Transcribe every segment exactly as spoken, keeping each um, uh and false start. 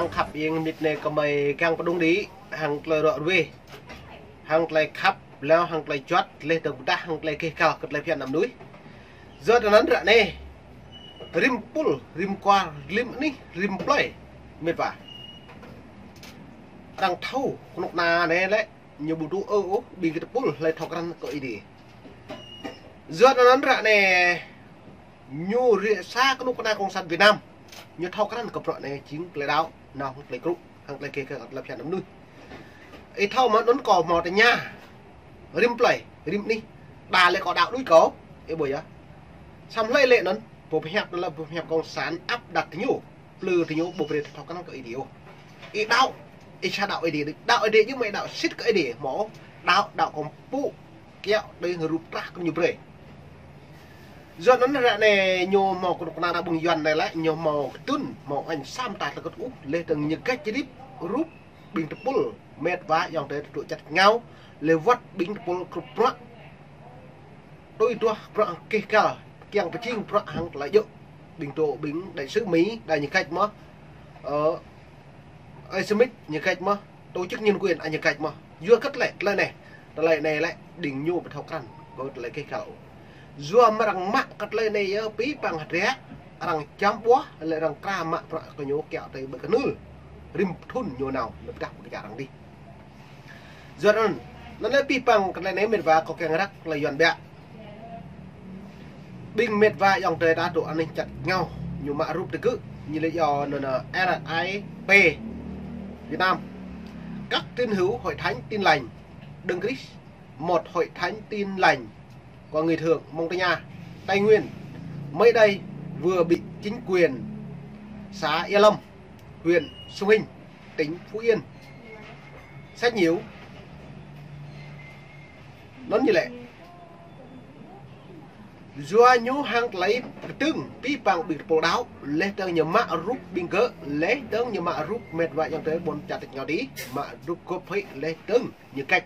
Hăng khăp ing mit ne kơmơi kiăng pơdŏng đĭ hăng tơlơi rŏ ruai, hăng tơlơi khăp, lĕ hăng tơlơi juăt, lĕ tơ̆ng pơdah, hăng tơlơi keh kăl kơ tơlơi phiăn ană mơnuih. Yua anŭn ră ne, rĭm pul, rĭm kual, rĭm anih, rĭm plơi, met wa, arăng thâo kơnuk kơna ne lĕ ñu ƀu dŏ ôh ƀing gih tơpul hlơi thâo krăn kơ Ơi Adai. Yua anŭn ră ne, ñu rĭ sa kơnuk kơna Cộng sản Việt Nam, ñu thâo krăn kơ bruă ne jing tơlơi đaŏ, nao hăng tơlơi krŭ, hăng tơlơi keh kăl kơ tơlơi phiăn ană mơnuih. Ih thâo mơ̆n anŭn kâo hmâo tơña rĭm plơi, rĭm anih, đa lĕ kâo đaŏ đôč kâo, ih ƀuh yơh. Samơ̆ hlơi lĕ anŭn, pơhiăp anŭn lĕ pơhiăp Cộng sản áp đặt ñu, plư tơ ñu ƀu brơi thâo krăn kơ Ơi Adai ôh. Ih đaŏ, ih sa đaŏ Ơi Adai, đaŏ Ơi Adai ñu mơ̆ đaŏ sĭt kơ Ơi Adai, hmâo đaŏ, đaŏ kơmpŭ, kiăo tui hăng rup trah kơ ñu brơi. Yua anŭn ră ne ñu hmâo kơnuk kơna ƀing Yuan ne lĕ, ñu hmâo kơtưn, hmâo añ sa mơta tơkŭt ôh, lĕ tơ̆ng ñu găč čơdip rup ƀing tơpul, met wa ayŏng adơi tơtŭ čăt ngao, lĕ wăt ƀing tơpul krŭp bruă. Tui duah bruă keh kăl, kiăng pơjing bruă hăng tơlơi djơ̆. Ƀing tơ ƀing đại sứ Mi, đa ñu găč mơ̆n. Ơ, Ơi Smith ñu găč mơ̆n. Tổ chức nhân quyền, đa ñu găč mơ̆n. Yua kơ tơlơi, tơlơi ne, tơlơi ne lĕ, ƀing ñu ƀu thâo krăn kơ tơlơi keh kăl. Yua mơ̆ arăng mă kơ tơlơi ne yơh, pĭ păng hơdră, arăng čăm ƀuah, lĕ arăng kra mă bruă kơ ñu kiăo tui ƀơi kơnưl. Rĭm thŭn ñu nao, ñu pơdah pơkơčar arăng đih. Yua anŭn, anŭn lĕ pĭ păng kơ tơlơi ne met wa kâo kiăng răk tơlơi Yuan biă. Ƀing met wa ayŏng adơi ta tơtŭ anih čăt ngao, ñu mă rup tơgŭ, ñu lĕ yua anŭn, ơ, R I P Việt Nam. Các tín hữu Hội Thánh Tin Lành Đấng Christ, một hội thánh Tin Lành của người Thượng Mông Tây Nha, Tây Nguyên, mới đây vừa bị chính quyền xã Ia Lâm, huyện Sông Hinh, tỉnh Phú Yên, sách nhiễu. Anŭn ñu lĕ. Yua ñu hăng tơlơi pơtưng, pĭ păng ƀing tơpul đaŏ, lĕ tơ̆ng ñu mă rup ƀing gơ̆, lĕ tơ̆ng ñu mă rup met wa ayŏng adơi ƀôn čar tơčô đih, mă rup gŏp hĭ lĕ tơ̆ng ñu găč.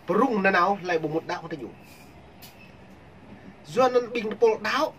Pơrŭng nanao hlơi ƀu mŭt đaŏ hăng tơ ñu. Yua anŭn ƀing tơpul đaŏ,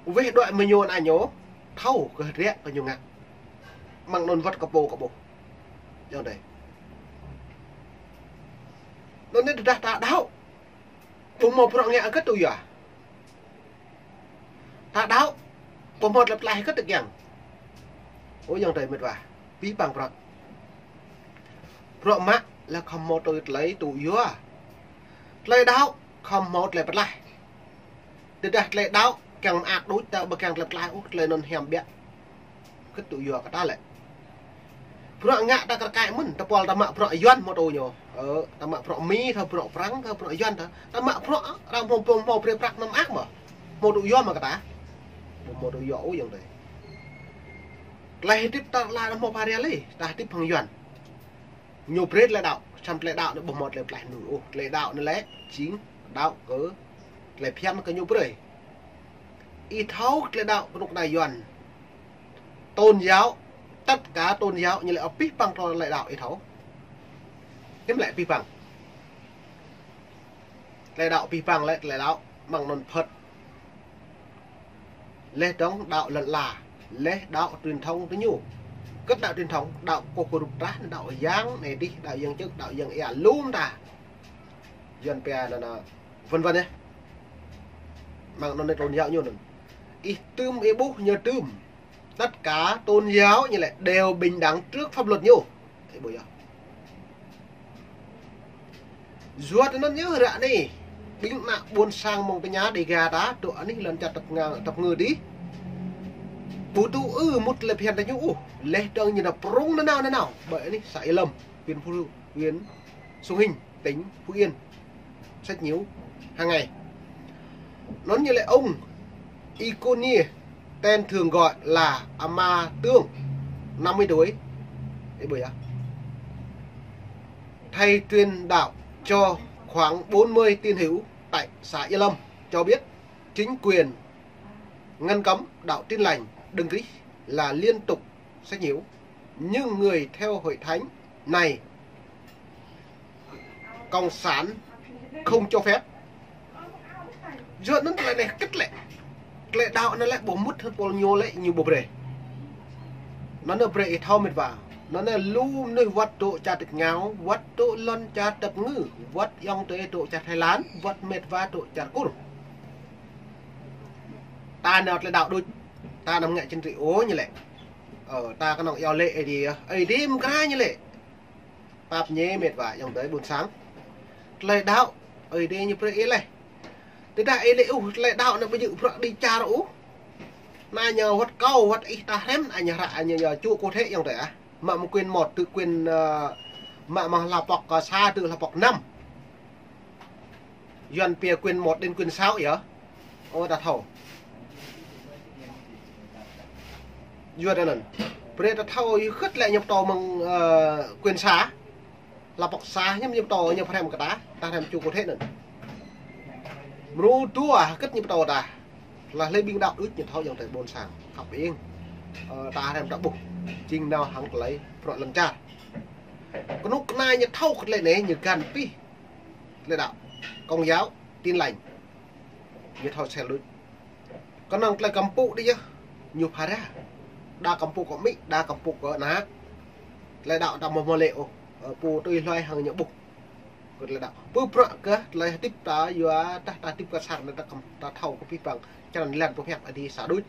weh đuaĭ mơ̆ ñu ană ñu, thâo kơ hơdră kơ ñu ngă. Mơ̆ng anŭn wăt kơ pô kơ ƀuh. Ayŏng adơi. Anŭn ne tơdah ta đaŏ, ƀu hmâo bruă ngă hơget tŭ yua. Ta đaŏ, ƀu hmâo tơlơi pơklaih hơget tơ kiăng. Ơ ayŏng adơi met wa, pĭ păng bruă. Bruă mă lĕ khŏm hmâo tui tơlơi tŭ yua. Tơlơi đaŏ, khŏm hmâo tơlơi pơklaih. Tơdah tơlơi đaŏ, kiăng mơak đôč ta ƀu kiăng tơlơi pơklaih ôh, tơlơi anŭn hiam biă. Hơget tŭ yua kơ ta lĕ. Bruă ngă ta kar kaĭ mơ̆n, tơpul ta mă bruă Yuan hmâo tŭ ñu. Ơ, ta mă bruă Mi, ta bruă Prăng, ta bruă Yuan ta. Ta mă bruă, arăng hmâo, hmâo, hmâo brơi prăk anăm mơak mơ̆n. Hmâo tŭ yua mơ̆ kơ ta. Ƀu hmâo tŭ yua ôh ayŏng adơi. Tơlơi hơdip ta lĕ hmâo pha ria lĕ, ta hơdip hăng Yuan. Ñu brơi tơlơi đaŏ, samơ̆ tơlơi đaŏ anŭn ƀu hmâo tơlơi pơklaih mơnuih ôh. Tơlơi đaŏ anŭn lĕ, jing đaŏ kơ tơlơi phiăn kơ ñu brơi. Ih thâo tơlơi đaŏ kơnuk kơna Yuan. Tôn giáo, tất cả tôn giáo ñu lĕ pĭ păng tơlơi đaŏ ih thâo. Hiư̆m lĕ pĭ păng. Tơlơi đaŏ pĭ păng lĕ tơlơi đaŏ mơ̆ng anŭn Phật. Lĕ tơ̆ng đaŏ lŏn ala, lĕ đaŏ truyền thống tơ ñu. Hơget đaŏ truyền thống, đaŏ kơ rup trah, đaŏ yang anai dih, đaŏ yang čư̆, đaŏ yang ia lŏm ta. Yuan pia anŭn, anŭn, vân vân yơh. Mơ̆ng anŭn ne tôn giáo ñu anŭn. Ih tŭm ih ƀuh ñu tŭm. Tất cả tôn giáo ñu lĕ đều bình đẳng trước pháp luật ñu. Ih ƀuh yơh. Yua anŭn ñu ră anai. Ƀing ană ƀôn sang Mông Tây Nha Đêga ta, tŭ anih lŏn čar tơpngư, tơpngư dih. Ƀu tŭ ư mŭt tơlơi phiăn tơ ñu ôh. Lĕ tơ̆ng ñu nao pơrŭng nanao nanao. Ƀơi anih xã Ia Lâm, huyện Phú, huyện Sông Hinh, tỉnh Phú Yên. Sách nhiễu hàng ngày. Anŭn ñu lĕ ông Y Cô Niê, tên thường gọi là Ama Tương, năm mươi tuổi. Ih ƀuh yơh. Thầy truyền đạo cho khoảng bốn mươi tín hữu tại xã Ia Lâm cho biết chính quyền ngăn cấm đạo Tin Lành Đấng Christ là liên tục sách nhiễu. Nhưng người theo hội thánh này cộng sản không cho phép. Yua anŭn tơlơi anai hơget lĕ. Tơlơi đaŏ anŭn lĕ ƀu mŭt hăng tơpul ñu lĕ ñu ƀu brơi. Anŭn brơi ih thâo mĕt wa. Anŭn lu mơnuih wơ̆t dŏ čar tơkngao, wơ̆t dŏ lŏn čar tơpngư, wơ̆t ayŏng adơi dŏ čar Thái Lan, wơ̆t mĕt wa dŏ čar Kur. Ta nao tơlơi đaŏ đôč, ta anăm ngă chính trị ôh ñu lĕ. Ơ, ta kơnơ̆ng iâu laĭ Ơi Adai, Ơi Adai mơ̆ng kra ñu lĕ. Pap ñe mĕt wa ayŏng adơi ƀôn sang. Tơlơi đaŏ, Ơi Adai ñu brơi ih laih. Tơdah ih lĕ ôh tơlơi đaŏ anai ƀu djơ̆ bruă đĭ čar ôh. Anai ñu wơ̆t kâo, wơ̆t ih ta hrăm, anai ñu hră, anai ñu yua čŭ kơ thĕ ayŏng adơi ah. Mă mơ̆ng quyển một tơ quyển, ơ, mă mơ̆ng hlâo pŏk, ơ, sa tơ hlâo pŏk năm. Yuan pia quyển một đến quyển sáu yơh. Ơ, ta thâo. Yua anŭn. Brơi ta thâo, ih khĭt lĕ ñu pơtô mơ̆ng, ơ, quyển sa. Hlâo pŏk sa ñu, ñu pơtô ñu pơhrăm kơ ta, ta hrăm čŭ kơ thĕ anŭn. Mrô dua khĭt ñu pơtô ta. Laih lĕ ƀing đaŏ đôč ñu thâo ayŏng adơi ƀôn sang. Khăp ƀing. Ơ, ta hrăm ta ƀuh. Jing nao hăng tơlơi bruă lŏn čar. Kơnuk kơna ñu thâo kơ tơlơi anai ñu găn pih. Tơlơi đaŏ, Công giáo, Tin Lành. Ñu thâo sel đôč. Kơnơ̆ng tơlơi kơmpŭ đĭ yơh, ñu phara. Đa kơmpŭ kơ amĭ, đa kơmpŭ kơ ană. Tơlơi đaŏ ta mơ̆ mơ̆ lĕ ôh. Ơ, pô tui hluai hăng ñu ƀuh. Kơ tơlơi đaŏ. Pơ bruă kơ tơlơi hơdip ta yua ta, ta hơdip kơ sang anai ta kơm, ta thâo kơ pih păng. Črăn lăn pơhiăp Ơi Adai sa đôč.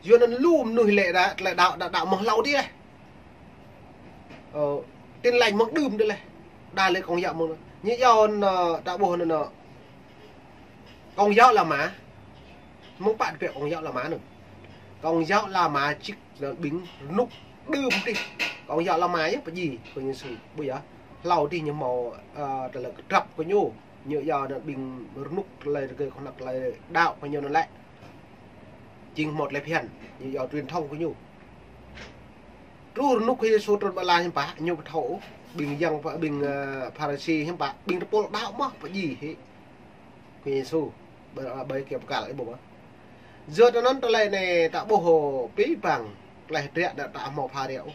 Yua anŭn lu mơnuih lĕ đa, tơlơi đaŏ, đa, đaŏ mơ̆ng hlâo đĭ laih. Ơ, Tin Lành mơ̆ng đưm đĭ laih. Đa lĕ Công giáo mơ̆ng. Ñu yua anŭn, ơ, ta ƀuh anŭn, ơ, Công giáo La Mã. Mơ̆ng pă tơbiă Công giáo La Mã anŭn. Công giáo La Mã čih lĕ ƀing rơnŭk đưm đĭ. Công giáo La Mã yơh pơdjai kơ Yêsu. Ƀu yơh. Hlâo đĭ ñu hmâo, ơ, tơlơi kơdrăp kơ ñu. Ñu yua anŭn ƀing rơnŭk tơlơi rơgơi kơnăk tơlơi đaŏ kơ ñu anŭn lĕ. Jing hmâo tơlơi phiăn, ñu yua truyền thông kơ ñu. Truh rơnŭk kơ Yêsu trŭn ƀơi ala hiư̆m pă, ñu ƀu thâo ôh. Ƀing yang pă, ƀing, ơ, Pharisi hiư̆m pă, ƀing tơpul đaŏ mơ̆ pơdjai hĭ kơ Yêsu. Ƀơi, ƀơi kơyâo bơkal ih ƀuh mơ̆. Yua anŭn tơlơi anai ta ƀuh pih păng, tơlơi hơdră anŭn ta hmâo phara ôh.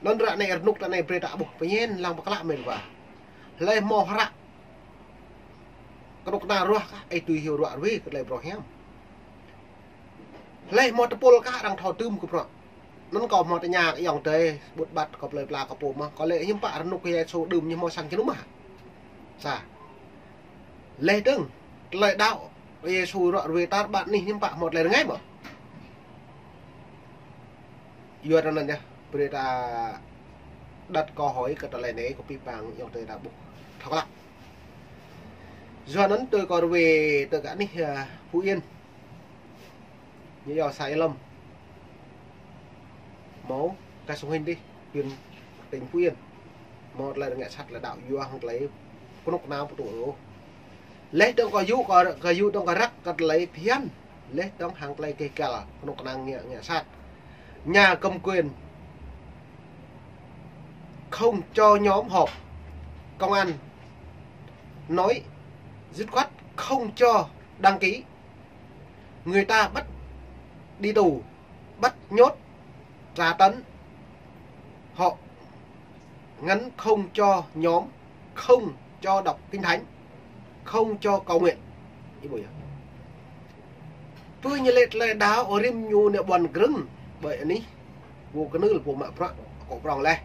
Anŭn ră anai rơnŭk ta anai brơi ta ƀuh pơñen lăng pơklă mĕt wa. Hlơi hmâo hră kơnuk kơna ruah kah, ih tui hyu ruă ruê kơ tơlơi phrâo hiam. Hlơi hmâo tơpul kah arăng thâo tơm kơ bruă. Anŭn kâo hmâo tơña kơ ayŏng adơi, ƀut ƀat kơ plơi pla kơ pô mơ̆. Kâo lĕ hiư̆m pă rơnŭk Yêsu đưm ñu hmâo sang jơnum hă? Sa. Laih dơ̆ng, tơlơi đaŏ Yêsu ruă ruê tar ƀar anih hiư̆m pă hmâo tơlơi rơngai mơ̆. Yua anŭn yơh, brơi ta đặt câu hỏi kơ tơlơi anai kơ pih păng ayŏng adơi ta ƀuh thâo klă. Yua anŭn tui kâo ruê tơ kơ anih, ơ, Phú Yên. Ñu yua xã Ia Lâm. Hmâo, kah Sông Hinh đih, huyện, tỉnh Phú Yên. Hmâo tơlơi rơngai sat tơlơi đaŏ yua hăng tơlơi kơnuk kơna pơtŭ ôh. Laih dơ̆ng kơ yŭ, kơ, kơ yŭ dơ̆ng kơ răk kơ tơlơi phiăn. Laih dơ̆ng hăng tơlơi keh gal kơnuk kơna ngă, ngă sat. Nhà cầm quyền không cho nhóm họp. Công an nói dứt khoát không cho đăng ký. Người ta bắt đi tù, bắt nhốt, tra tấn. Họ ngăn không cho nhóm, không cho đọc Kinh Thánh, không cho cầu nguyện. Ih ƀuh yơh. Pơ ñu lĕ tơlơi đaŏ rĭm ñu anai ƀuăn grơ̆ng. Ƀơi anih, pô kơnưl pô mă bruă, kơ prong laih.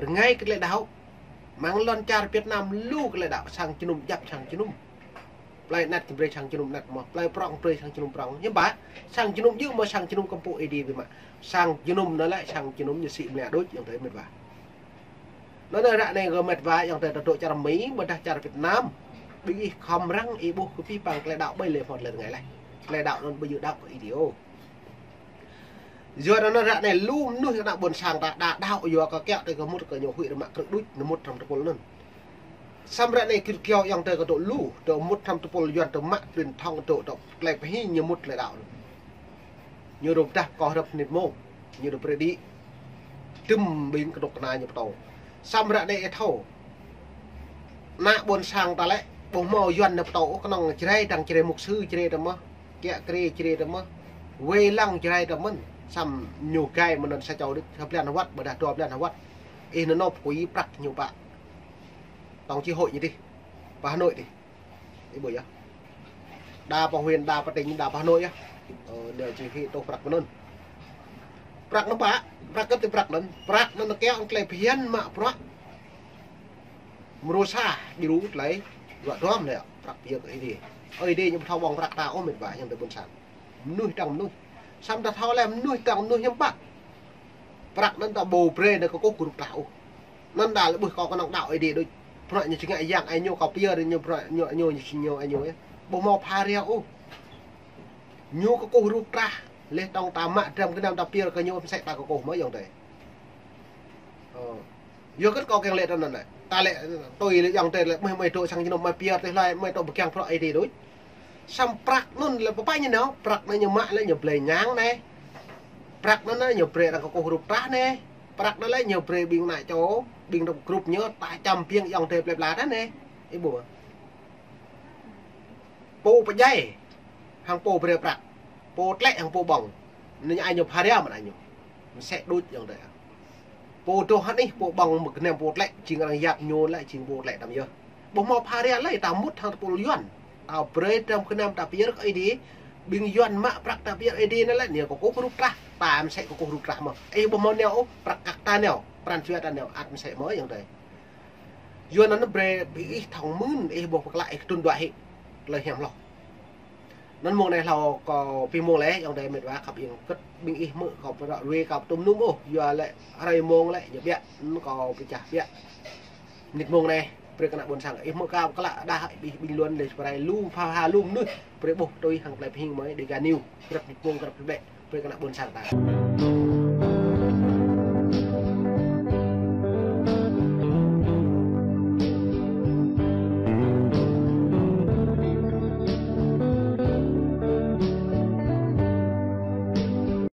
Rơngai kơ tơlơi đaŏ. Mơ̆ng lŏn čar Việt Nam lu kơ tơlơi đaŏ sang jơnum djăp sang jơnum. Plơi anet brơi sang jơnum anet mơ̆, plơi prŏng brơi sang jơnum prŏng. Hiư̆m pă, sang jơnum djơ̆ mơ̆ sang jơnum kơmpŭ Ơi Adai biă mă. Sang jơnum anŭn lĕ, sang jơnum ñu sĭ mơnia đôč ayŏng adơi mĕt wa. Anŭn ră anai kơ mĕt wa ayŏng adơi ta dŏ čar Mi, ƀôdah čar Việt Nam. Ƀing ih khŏm răng ih ƀuh kơ pih păng tơlơi đaŏ ƀơi lĕ hmâo tơlơi rơngai laih. Tơlơi đaŏ anŭn ƀu djơ̆ đaŏ kơ Ơi Adai ôh. Yua anŭn ră anai lu mơnuih ană ƀôn sang ta đa đaŏ yua kơ kiaŏ tui kơ mŭt kơ ñu huĭ rơmă krư̆ đôč, ñu mŭt hrŏm tơpul anŭn. Samơ̆ ră anai kơ kiaŏ ayŏng adơi kơ dŏ lu, dŏ mŭt hrŏm tơpul Yuan dŏ mă truyền thông dŏ, dŏ tơlơi pơhing ñu mŭt tơlơi đaŏ anŭn. Ñu dŏ pơdah kơ hrăp nit mông, ñu dŏ brơi đĭ. Tơm ƀing kơnuk kơna ñu pơtô. Samơ̆ ră anai ih thâo. Ană ƀôn sang ta lĕ, ƀu hmâo Yuan ñu pơtô, kơnơ̆ng Jrai dơ̆ng Jrai mục sư Jrai ta mơ̆n. Kiă kriê Jrai ta mơ̆n. Wai lăng Jrai ta mơ̆n. Samơ̆ ñu gai mơ̆n anŭn sa čô đôč, sa blan hơwăt, ƀôdah dua blan hơwăt. Ih nao nộp kơ ih prăk ñu pă. Tổng chi hội ñu đih. Pơ Hà Nội đih. Ih ƀuh yơh. Đa pơ huyện, đa pơ tỉnh, đa pơ Hà Nội yơh. Ơ, ñu chi phí tŏ prăk mơ̆n anŭn. Prăk anŭn pă, prăk kơ tơ prăk anŭn, prăk anŭn kơ ŏng tơlơi phiăn mă prăk. Mrô sa, ƀiă tơlơi, dua dôm lĕ, prăk pơyơr kơ Ơi Adai. Ơi Adai ñu ƀu thâo ƀơ̆ng prăk ta ôh mĕt wa, ñu tơ ƀôn sang. Mơnuih tơ̆ng mơnuih. Samơ̆ ta thâo lĕ mơnuih tơ̆ng mơnuih ñu pă. Prăk anŭn ta ƀu brơi nao kơkuh kơ rup trah ôh. Anŭn đa lĕ ƀuh kâo kơnơ̆ng đaŏ Ơi Adai đôč. Prăk ñu či ngă yang ai ñu kâo pơyơr ñu prăk ñu ñu ñu ñu ai ñu yơh. Ƀu hmâo pha ria ôh. Ñu kơkuh rup trah, leh tŏng ta mă dram gơnam ta pơyơr kơ ñu mơsĕ ta kơkuh mơ̆ yŏng tơi. Ơ. Yua kơ kâo kiăng lĕ tơ anŭn lĕ. Ta lĕ tui lĕ yŏng tơi lĕ mơi mơi dŏ sang jơnum mơi pơyơr tơi hlơi mơi dŏ ƀu kiăng prăk Ơi Adai đôč. Samơ̆ prăk anŭn lĕ pơpă ñu nao, prăk anŭn ñu mă lĕ ñu blơi ñang anai. Prăk anŭn lĕ ñu brơi arăng kơkuh rup trah anai. Prăk anŭn lĕ ñu brơi ƀing ană čô, ƀing rup grup ñu ta čăm ƀing yŏng tơi plơi pla ta anai. Ih ƀuh. Pô pơdjai, hăng pô brơi prăk. Pô tlĕ hăng pô ƀơ̆ng. Anŭn ai ñu pha ria mơ̆n ai ñu. Mơsĕ đôč yŏng tơi. Pô dŏ hăng ih, pô ƀơ̆ng mơ̆ng gơnam pô tlĕ, jing arăng yap ñu lĕ, jing pô tlĕ tăm yơh. Ƀu hmâo pha ria lơi, ta mŭt hăng tơpul Yuan. Ta brơi dram gơnam ta pơyơr kơ Ơi Adai. Ƀing Yuan mă prăk ta pơyơr Ơi Adai anŭn lĕ, ñu kơkuh rup trah. Ta mơsĕ kơkuh rup trah mơ̆. Ih ƀu hmâo nao ôh, prăk kăk ta nao, pran jua ta nao, ăt mơsĕ mơ̆ yŏng tơi. Yua anŭn brơi ƀing ih thâo mơ̆n, ih ƀuh pơklă ih tŭn dua hĭ. Tơlơi hiam hloh. Anŭn mông anai hlâo kâo pih mông lĕ, yŏng tơi mĕt wa khăp ing kơ̆t ƀing ih mơ̆ kâo pơră ruai kâo tŭm nŭm ôh, yua lĕ hrơi mông lĕ ñu ƀiă, anŭn kâo pơčah ƀiă. Mơnit mông anai, brơi kơ ană ƀôn sang, ih mơ̆ kâo pơklă đah ƀing ƀing Yuan lĕ pơrai lu pha ha lu mơnuih, brơi ƀuh tui hăng tơlơi pơhing mơi Dega News, krăp mơnit mông krăp tơlơi, brơi kơ ană ƀôn sang ta.